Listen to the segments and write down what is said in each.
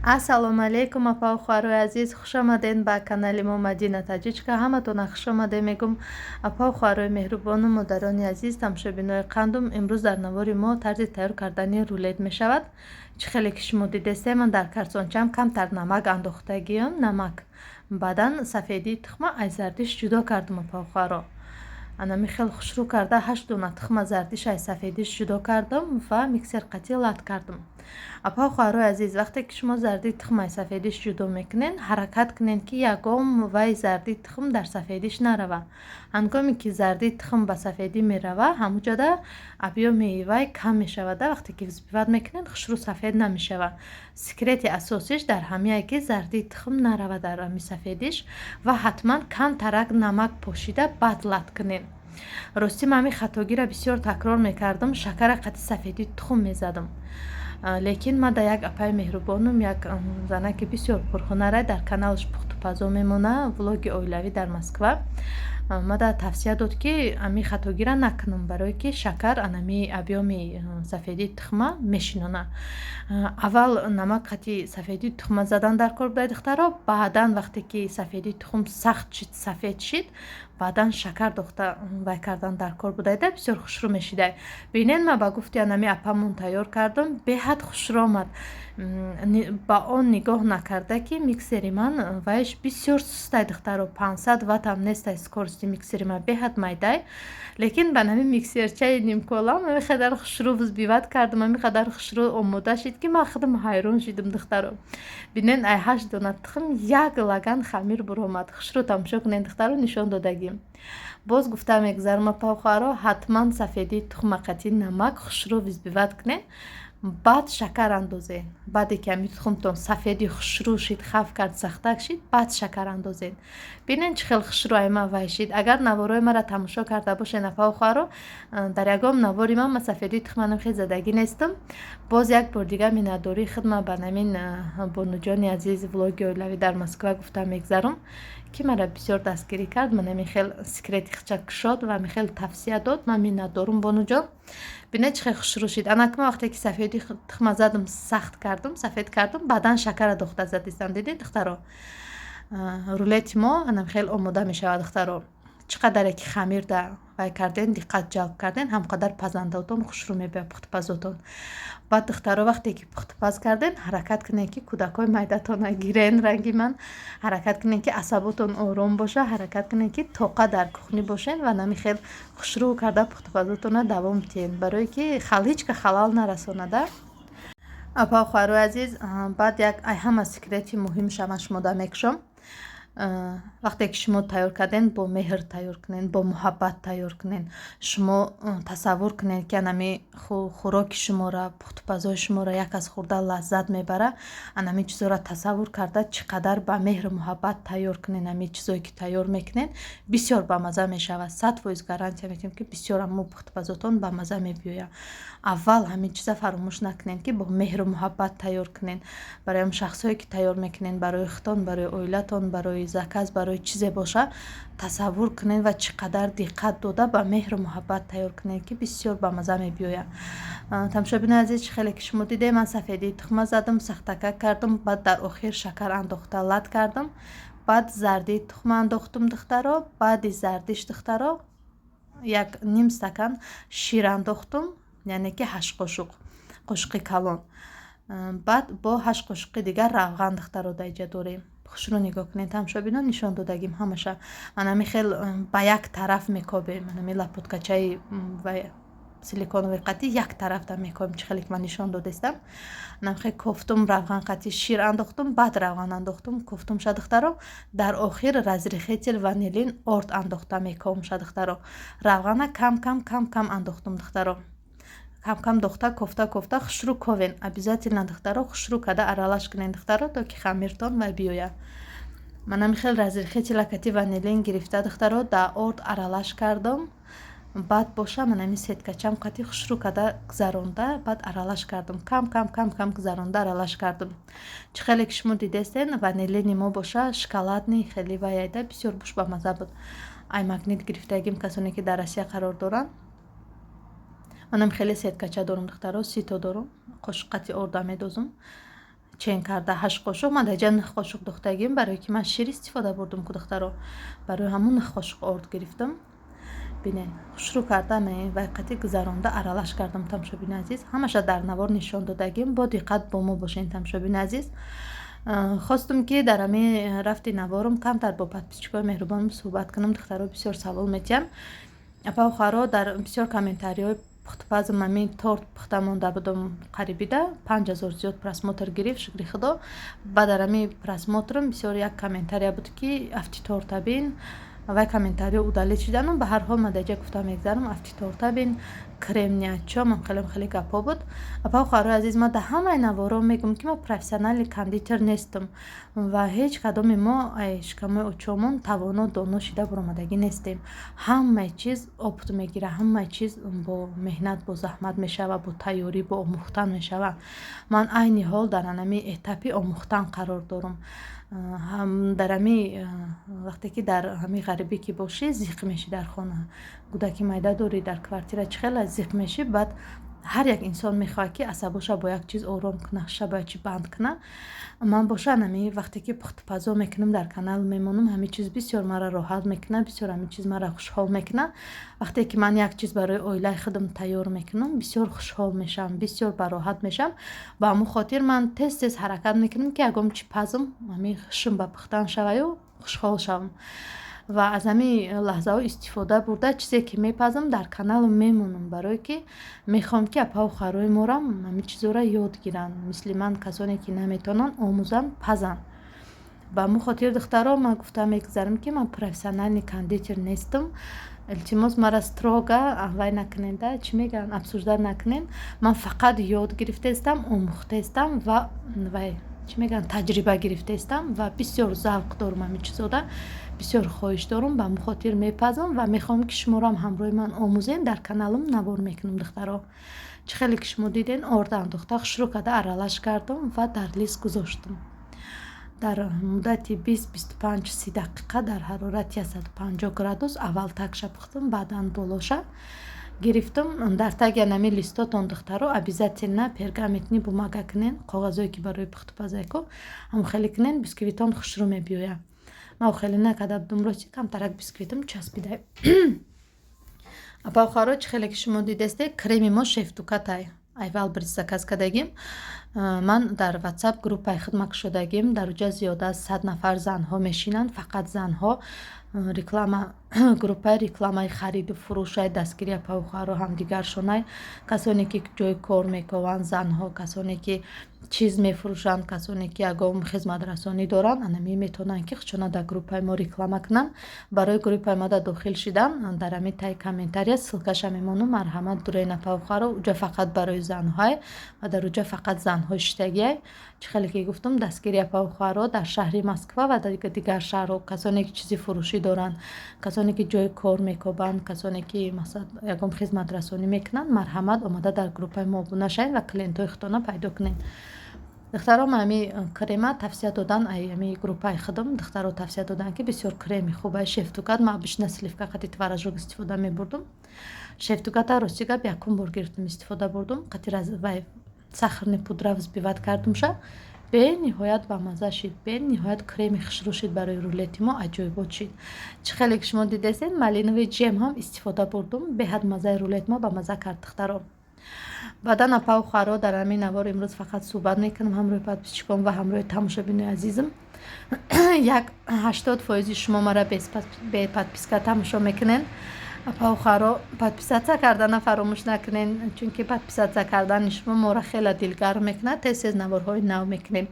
Ассалому алайкум, апаву хоҳарои азиз, хушомадед ба канали мо «Мадина Таҷичка». Ҳаматона хушомадед мегум, апаву хоҳарои меҳрубону модарони азиз, тамошобинои қандум. Имрӯз дар навори мо тарзи тайёр кардани рулет мешавад. Чӣ хеле ки шумо дидестед, ман дар карсончаам камтар намак андохтагиам, намак, баъдан сафедии тухма аз зардиш ҷудо кардам, апаву хоҳаро. Анами хел хушрӯ карда, ҳашт дона тухма зардиш аз сафедиш ҷудо кардам ва миксер қатӣ лат кардам. Апа, хоҳарои азиз, вақте ки шумо зардии тухм аз сафедиш ҷудо мекунед, ҳаракат кунед, ки ягон вай зардии тухм дар сафедиш нарава. Ҳангоме ки зардии тухм ба сафедӣ мерава, ҳамуҷода объёми вай кам мешавада. Вақте ки взбивать мекунед, хушрӯ сафед намешавад. Секрети асосиш дар ҳамяе, ки зардии тухм нарава дар ҳами сафедиш ва ҳатман камтарак намак пошида, баъд лат кунед. Ростӣ, ман ҳамин хатогиро бисёр такрор мекардам, шакара қати сафедии тухм мезадам. Лекин ман дар як апаи меҳрубонум, як занаки бисёр пурҳунара, дар каналаш пухтупазо мемона, «Влоги оилавӣ дар Москва», мада тавсия дод, ки ҳамин хатогира накунам, барое ки шакар анами объёми сафедии тухма мешинона. Аввал намак қати сафедии тухма задан дар кор будаи, духтаро. Баъдан, вақте ки сафедии тухм сахт шид, сафед шид, баъдан шакар дохта вай кардан дар кор будайда, бисёр хушрӯ мешидай. Бинед, ман ба гуфти анами апамон тайёр кардам, беҳад хушрӯ омад, ба он нигоҳ накарда, ки миксери ман вайш бисёр сустай, духтаро, 500 ваттам нестай скорости миксери ман, беҳад майдай. Лекин ба нами миксерчаи нимколам ҳамин қадар хушрӯ взбивать кардам, ҳамин қадар хушрӯ омода шид, ки ман худам ҳайрон шидам. Духтаро, бинед, ай ҳашт дона тухм як лаган хамир буромад. Хушрӯ тамошо кунед, духтаро, нишон додагим. Боз гуфта мегузарам, апа, ҳатман сафедии тухма қати намак хушрӯ взбивать кунед, баъд шакар андозед. Баъде ки ҳамин тухмтон сафеди хушрӯ шид, хаф кард, сахтак шид, баъд шакар андозед. Бинед, чӣ хел хушрӯ айма вай шид. Агар наворои маро тамошо карда бошед, апаву хоҳаро, дар ягон навори ман сафедии тухманам хел задагӣ нестам. Боз як бор дигар миннатдории худма ба намин бонуҷони азиз, «Влоги оилавӣ дар Москва», гуфта мегзарам, ки маро бисёр дастгирӣ кард, ман ҳамин хел секрети хича кушод ва ҳамин хел тавсия дод. Ман миннатдорум, бонуҷон. Бинед, чӣ хел хушрӯ шид. Анак ман вақте ки сафеди тухма задам, сахт кардам, сафед кардам, баъдан шакара дохта задистам. Дидед, духтаро, рулети мо анам хел омода мешавад. Духтаро, чӣ қадаре ки хамирда вай карден, диққат ҷалб карден, ҳамқадар пазандаотон хушрӯ мебиёд, пухтупазотон. Баъд, духтаро, вақте ки пухтупаз карден, ҳаракат кунед, ки кӯдакҳои майдатона гирен ранги ман, ҳаракат кунед, ки асаботон ором боша, ҳаракат кунед, ки тоқа дар кухня бошен ва нами хел хушрӯ карда пухтупазотона давом диҳен, барое ки ҳеҷ ка халал нарасонада. Апа, хоҳарои азиз, баъд як ай ҳама секрети муҳимша ман шумода мекушам. Вақте ки шумо тайёр карден, бо меҳр тайёр кунед, бо муҳаббат тайёр кунед. Шумо тасаввур кунед, ки анами хӯроки шуморо, пухтупазои шуморо як аз хӯрда лаззат мебара. Анами чизоро тасаввур карда, чӣ қадар ба меҳру муҳаббат тайёр кунед, ҳамин чизое ки тайёр мекунед, бисёр бамаза мешавад. 100% гарантия медиҳем, ки бисёр ҳамо пухтупазотон бамаза мебиёяд. Аввал ҳамин чиза фаромӯш накунед, ки бо меҳру муҳаббат тайёр кунед барои ҳам шахсҳое ки тайёр мекунед, барои худтон, барои оилатон, барои заказ, барои чизе боша, тасаввур кунед ва чӣ қадар диққат дода, ба меҳру муҳаббат тайёр кунед, ки бисёр бамаза мебиёяд. Тамошобинои азиз, чӣ хеле ки шумо дидед, ман сафедии тухма задам, сахтакак кардам, баъд дар охир шакар андохта лат кардам, баъд зардии тухма андохтум, духтаро. Баъди зардиш, духтаро, як ним стакан шир андохтум, яъне ки ҳашт қошуқ, қошуқи калон. Баъд бо ҳашт қошуқи дигар равған, духтаро, дар иҷа дорем. Хушрӯ нигоҳ кунед, тамошобинон, нишон додагим ҳамаша. Манами хел ба як тараф мекобем, манами лопаткачаи силиконовый қатӣ як тарафда мекобем, чӣ хеле ки ман нишон додестам. Намхе кофтум, равған қатӣ шир андохтум, баъд равған андохтум, кофтум ша, духтаро. Дар охир разрыхлитель, ванилин, орд андохта мекобум ша, духтаро. Равғана кам кам, кам кам андохтум, духтаро, кам кам дохта, кофта кофта, хушрӯ ковен обязательно, духтаро, хушрӯ када аралаш кунен, духтаро, то ки хамиртон вай биёяд. Манами хел разрыхлителя кати ванилин гирифта, духтаро, дар орд аралаш кардам. Баъд боша манами сеткачам қати хушрӯ када гузаронда, баъд аралаш кардам, кам кам, кам кам гузаронда аралаш кардам. Чӣ хеле ки шумо дидестен, ванилини мо боша шоколадный, хеле ваяйда, бисёр буш бамаза буд. Ай Магнит гирифтагим, касоне ки дар Россия қарор доранд. Манам хеле сеткача дорам, духтаро, сито дорам, қошуқ қати орда медозум. Чен карда 8 қошуқ. Ман дар ҷа 9 қошуқ духтагим, барое ки ман шир истифода бурдум ку, духтаро, барои ҳамун 9 қошуқ орд гирифтам. Бинед, хушрӯ карда вай қати гузаронда аралаш кардам. Тамошобини азиз, ҳамаша дар навор нишон додагим, бо диққат бо мо бошед. Тамошобини азиз, хостум, ки дар ҳамин рафти наворум камтар бо подписчикои меҳрубонам суҳбат кунам. Духтаро бисёр савол метиҳанд, апа, хоҳаро, дар бисёр комментариҳои пухтупазм. Ҳамин торт пухта монда будум, қарибида 5000 зиёд просмотр гирифт, шукри Худо. Ба дар ҳамин просмотрам бисёр як комментария буд, ки афти торта бин. Вай комментариҳо удалить шидану ба ҳар ҳол ман дар ҷа гуфта мегзарам: афти торта бин, крем ниячо, ман хеле хеле гапҳо буд. Апа, хоҳарои азиз, ман дар ҳамаи наворо мегӯм, ки ман профессиональный кондитер нестам ва ҳеҷ кадоми мо ай шикамои очомон тавоно, доно шида баромадагӣ нестем. Ҳамаи чиз опыт мегирад, ҳамаи чиз бо меҳнат, бо заҳмат мешавад, бо тайёрӣ, бо омӯхтан мешавад. Ман айни ҳол дар анами этапи омӯхтан қарор дорам. Дар ҳами вақте ки дар ҳами ғарибӣ ки бошӣ, зиқ мешӣ, дар хона кӯдаки майда дорӣ, дар квартира чӣ хела зиқ мешӣ. Баъд ҳар як инсон мехоҳад, ки асабоша бо як чиз ором кунад, ша бо як чиз банд кунад. Ман бошан ҳами вақте ки пухтупазо мекунам, дар канал мемонам, ҳамин чиз бисёр маро роҳат мекунад, бисёр ҳамин чиз маро хушҳол мекунад. Вақте ки ман як чиз барои оилаи худам тайёр мекунам, бисёр хушҳол мешавам, бисёр бароҳат мешавам. Ба ҳамон хотир ман тез тез ҳаракат мекунам, ки ягон чи пазм, ҳамин хушм ба пухтан шаваю хушҳол шавам ва аз ҳамин лаҳзаҳо истифода бурда, чизе ки мепазам, дар каналам мемонам, барое ки мехоҳам, ки апаву хоҳарои морам ҳамин чизҳоро ёд гиранд, мисли ман касоне ки наметавонанд, омӯзанд, пазанд. Ба ҳамон хотир, духтаро, ман гуфта мегузарам, ки ман профессиональный кондитер нестам. Илтимос, мара строго вай накунеда, чӣ мегӯянд, обсуждать накунед. Ман фақат ёд гирифтаистам, омӯхтаистам ва вай, чӣ мегӯянд, таҷриба гирифтаистам ва бисёр завқ дорам ҳамин чизода, бисёр хоҳиш дорам. Ба ҳамон хотир мепазам ва мехоҳам, ки шуморо ҳам ҳамроҳи ман омӯзем. Дар каналам навор мекунам. Духтаро, чӣ хеле ки шумо диден, орда андохта, хушрӯ карда аралаш кардам ва дар лист гузоштам. Дар муддати 20, 25, 30 дақиқа дар ҳарорати 150 градус аввал тагша пухтам, баъдан болоша гирифтам. Дар таги анами листотон, духтаро, обязательно пергаментный бумага кунен, коғазое ки барои пухтупазайко, ҳамон хеле кунен, бисквитон хушрӯ мебиёяд. Ман хеле накарда будум, рости, камтарак бисквитам часпида. Апа, хоҳаро, чӣ хеле ки шумо дидесте, креми мо шефтукатай, ай Вайлдберриз заказ кардагим. Ман дар Ватсап группаи хидмат кушодагим, дар уҷа зиёда аз 100 нафар занҳо мешинанд, фақат занҳо. Реклама, группаи рекламаи хариду фурӯшай, дастгири апаву хоҳаро ҳамдигаршонай, касоне ки ҷои кор мекованд, занҳо, касоне ки чиз мефурӯшанд, касоне ки ягон хизматрасонӣ доранд, анами метавонанд, ки худшона дар группаи мо реклама кунанд. Барои группаи мо дохил шидан, дар ҳамин таи комментария ссылкаша мемонам, марҳамат, дурен, апаву хоҳаро. Уҷа фақат барои занҳое ва дар уҷа фақат занҳо шиштагиай. Чӣ хеле ки гуфтам, дастгири апаву хоҳаро дар шаҳри Москва ва дар дигар шаҳрҳо, касоне ки чизи фурӯшӣ доранд, касоне ки ҷои кор мекобанд, касоне ки, масалан, ягон хизматрасонӣ мекунанд, марҳамат, омада дар группаи мо обуна шавед ва клиентҳои худтона пайдо кунед. Духтаро, ман ҳами крема тавсия додан, ай ҳами группаи худам духтаро тавсия додан, ки бисёр креми хубай шефтукат. Ман обычно сливка қати творожок истифода мебурдум. Шефтуката, рости гап, якум бор гирифтам, истифода бурдум, қати вай сахарный пудра взбивать кардумша, бениҳоят бамазза шид, бениҳоят креми хушрӯ шид, барои рулети мо аҷоибот шид. Чӣ хеле ки шумо дидесед, малиновый джем ҳам истифода бурдум, беҳад маззаи рулет мо ба мазза кард, духтаро. Баъдан, апаву хоҳаро, дар ҳамин навор имрӯз фақат суҳбат мекунам ҳамроҳи подписчикон ва ҳамроҳи тамошобинои азизам. Як 80% шумо мара бе подписка тамошо мекунед. Апаву хоҳаро, подписаться кардана фаромӯш накунед, чунки подписаться кардани шумо моро хеле дилгарм мекунад, тез тез наворҳои нав мекунем.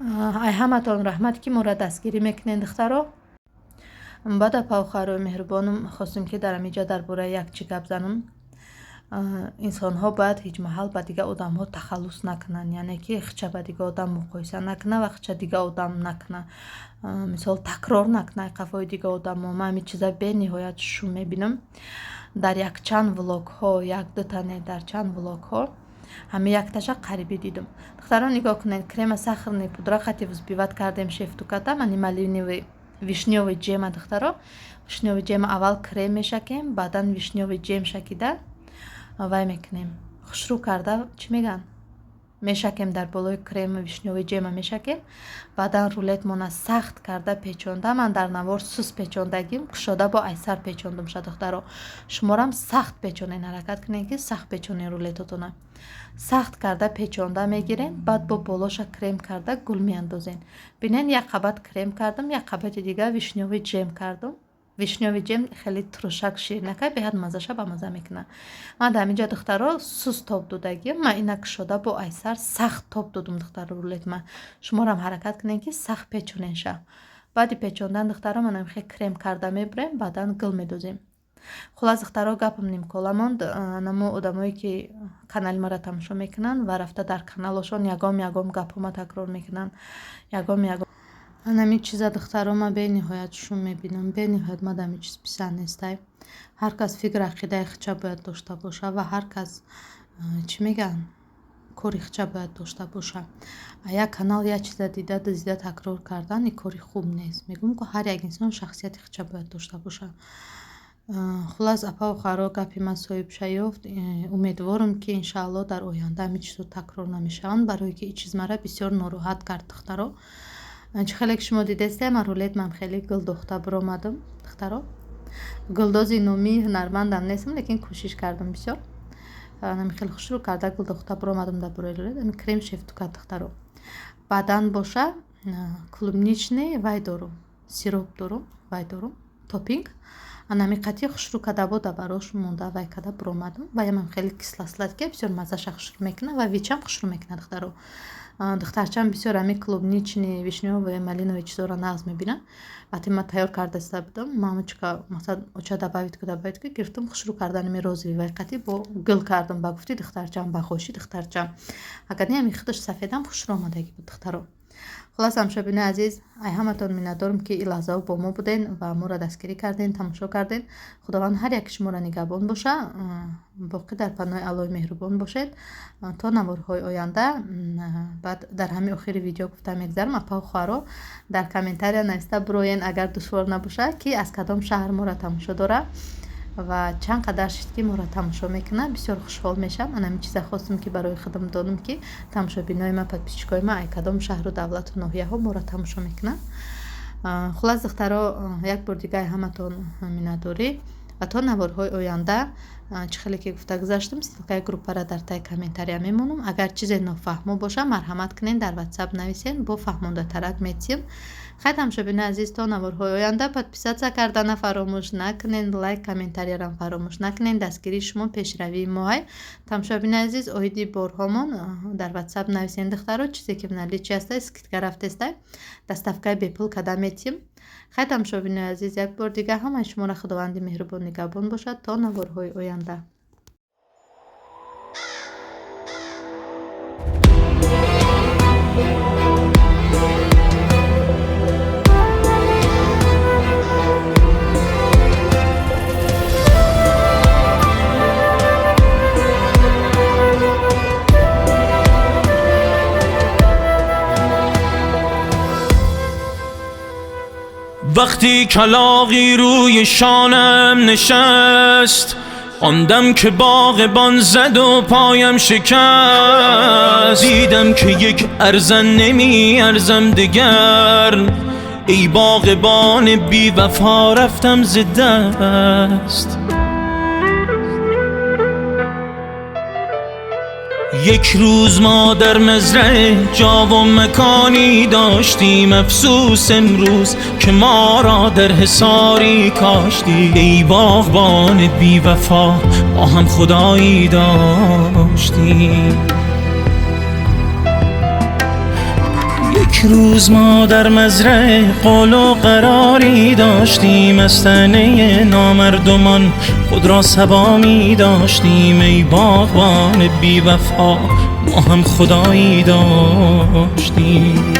Ай ҳаматон раҳмат, ки моро дастгирӣ мекунед, духтаро. Баъд, апаву хоҳарои меҳрубонам, хостем, ки дар ҳамин ҷо дар бораи як чӣ гап занам. Инсонҳо бояд ҳеҷ маҳал ба дигар одамҳо тахаллус накунанд, яъне ки хича ба дигар одам муқоиса накунад ва хича дигар одам накунад, мисол, такрор накунад қафои дигар одамо. Ман ҳамин чиза бениҳоят шум мебинам дар якчанд влогҳо, як дутане, дар чанд влогҳо ҳамин якташа қарибӣ дидум. Духтарон, нигоҳ кунед, крема сахарный пудра қати взбивать кардем шефтуката, мани малиновый, вишнёвый джема. Духтаро, вишнёвый джема аввал крем мешакем, баъдан вишнёвый джем шакида вай мекунем, хушрӯ карда, чӣ мегӯянд. Мешакем дар болои креми вишнёвый джема мешакем. Баъдан рулетмона сахт карда печонда. Ман дар навор сус печондагим, кушода бо айсар печондум ша, духтаро. Шуморам сахт печонен, ҳаракат кунед, ки сахт печонен рулетотона. Сахт карда печонда мегирем, баъд бо болоша крем карда гул меандозем. Бинен, як қабат крем кардам, як қабати дигар вишнёвый джем кардам. Вишнёвый джем хеле туршак, ширинакай, беҳад маззаша ба мазза мекунад. Ман дар ҳаминҷа, духтаро, сус тоб додагим. Ман ина кушода бо айсар сахт тоб додум, духтаро, рулетма. Шуморам ҳаракат кунед, ки сахт печонен ша. Баъди печондан, духтаро, манам хеле крем карда мебурем, баъдан гул медозем. Хулас, духтаро, гапам нимкола монд. Намо одамое ки канали маро тамошо мекунанд ва рафта дар каналошон ягом ягом гапҳома такрор мекунанд, ягом ягом анами чиза, духтаро, ман бениҳоят шум мебинам, бениҳоят ман ами чиз писанд нестай. Ҳар кас фикр ақидаи худша бояд дошта боша ва ҳар кас, чӣ мегӯянд, кори худша бояд дошта боша. Як канал як чиза дида, дизида такрор кардан ин кори хуб нест. Мегӯм, ку ҳар як инсон шахсияти худша бояд дошта боша. Хулас, апаву хоҳаро, гапи ман соҳибша ёфт. Умедворам, ки иншаалло дар оянда ҳамин чизҳо такрор намешаванд, барое ки ин чиз мара бисёр нороҳат кард, духтаро. Чӣ хеле ки шумо дидестем, ман рулет ман хеле гулдохта биромадам, духтаро. Гулдози номии ҳунармандам нестам, лекин кӯшиш кардам бисёр. Ами хеле хушрӯ карда гулдохта биромадам дар бораи рулет. Ами крем шефтука, духтаро. Баъдан боша клубничный вай дорум, сироп дорум, вай дорум, топпинг. Анами қатъи хушрӯ карда бо барош монда вай карда биромадам. Ваямам хеле кисло-сладкий, бисёр маззаша хушрӯ мекунад ва вичам хушрӯ мекунад, духтаро. Духтарчам бисёр ами клубничный, вишнёвый, малиновый чизоро нағз мебинад. Вақте ман тайёр кардаиста будам, мамочка, мақсад, оча добавить ку, добавить ку, гирифтам, хушрӯ карданами розовый вай қатъи бо гул кардам, ба гуфти духтарчам, ба хоҳиши духтарчам. Агар не, ами худаш сафедам хушрӯ омадагӣ буд, духтаро. Хулас, ҳамшобинои азиз, ай ҳаматон миннатдорам, ки ин лаҳзаҳо бо мо буден ва моро дастгирӣ карден, тамошо карден. Худованд ҳар яки шуморо нигаҳбон боша, боқӣ дар паноҳи Аллоҳи меҳрубон бошед то наворҳои оянда. Баъд дар ҳамин охири видео гуфта мегзарам, апаву хоҳаро, дар комментария нависта бироен, агар душвор набошад, ки аз кадом шаҳр моро тамошо дорад ва чанд қадар шид, ки моро тамошо мекунад. Бисёр хушҳол мешавам. Ан ҳамин чиза хостам, ки барои худам донам, ки тамошобинои ман, подписчикои ман ай кадом шаҳру давлату ноҳияҳо моро тамошо мекунанд. Хулас, духтаро, як бор дига ҳаматон миннатдорӣ ва то наворҳои оянда. Чӣ хеле ки гуфта гузаштам, ссылкаи группаро дар таи комментария мемонам. Агар чизе нофаҳмо боша, марҳамат кунед, дар ватсап нависен, бо фаҳмондатарак метиҳем. Хай, тамошобинои азиз, то наворҳои оянда. Подписаться кардана фаромӯш накунед, лайк, комментариярам фаромӯш накунед. Дастгирии шумо пешравии моҳай. Тамошобинои азиз, оиди борҳомон дар ватсап нависен, духтаро. Чизе ки наличии ҳастай, скидка рафтестай, доставкаи бепул карда метиҳем. Хай, тамошобинои азиз, як бор дига ҳамаи шуморо Худованди меҳрубон нигаҳбон бошад то наворҳои оянда. وقتی کلاغی روی شانم نشست، آن دم که باغبان زد و پایم شکست، دیدم که یک ارزن نمی ارزم دگر، ای باغبان بی وفا رفتم ز دست. یک روز ما در مزرعه جا و مکانی داشتیم، افسوس امروز که ما را در حصاری کاشتی. ای باغبان بی وفا، ما هم خدایی داشتیم. یک روز ما در مزرعه قول و قراری داشتیم، از تنه نامردمان خود را سبا می داشتیم. ای باغبان بی وفا، ما هم خدایی داشتیم.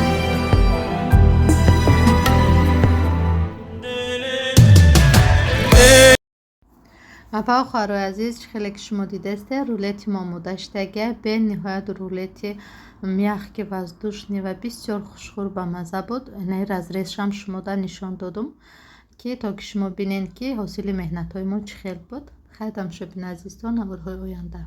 Апа, хоҳарои азиз, чӣ хеле ки шумо дидесте, рулети мо омода шудагия. Бениҳоят рулети мягкий, воздушный ва бисёр хушхӯр, бамазза буд. Инаи разрезшам шумода нишон додум, ки то ки шумо бинед, ки ҳосили меҳнатҳои мо чӣ хел буд. Хайр, тамошобини азиз, то наворҳои оянда.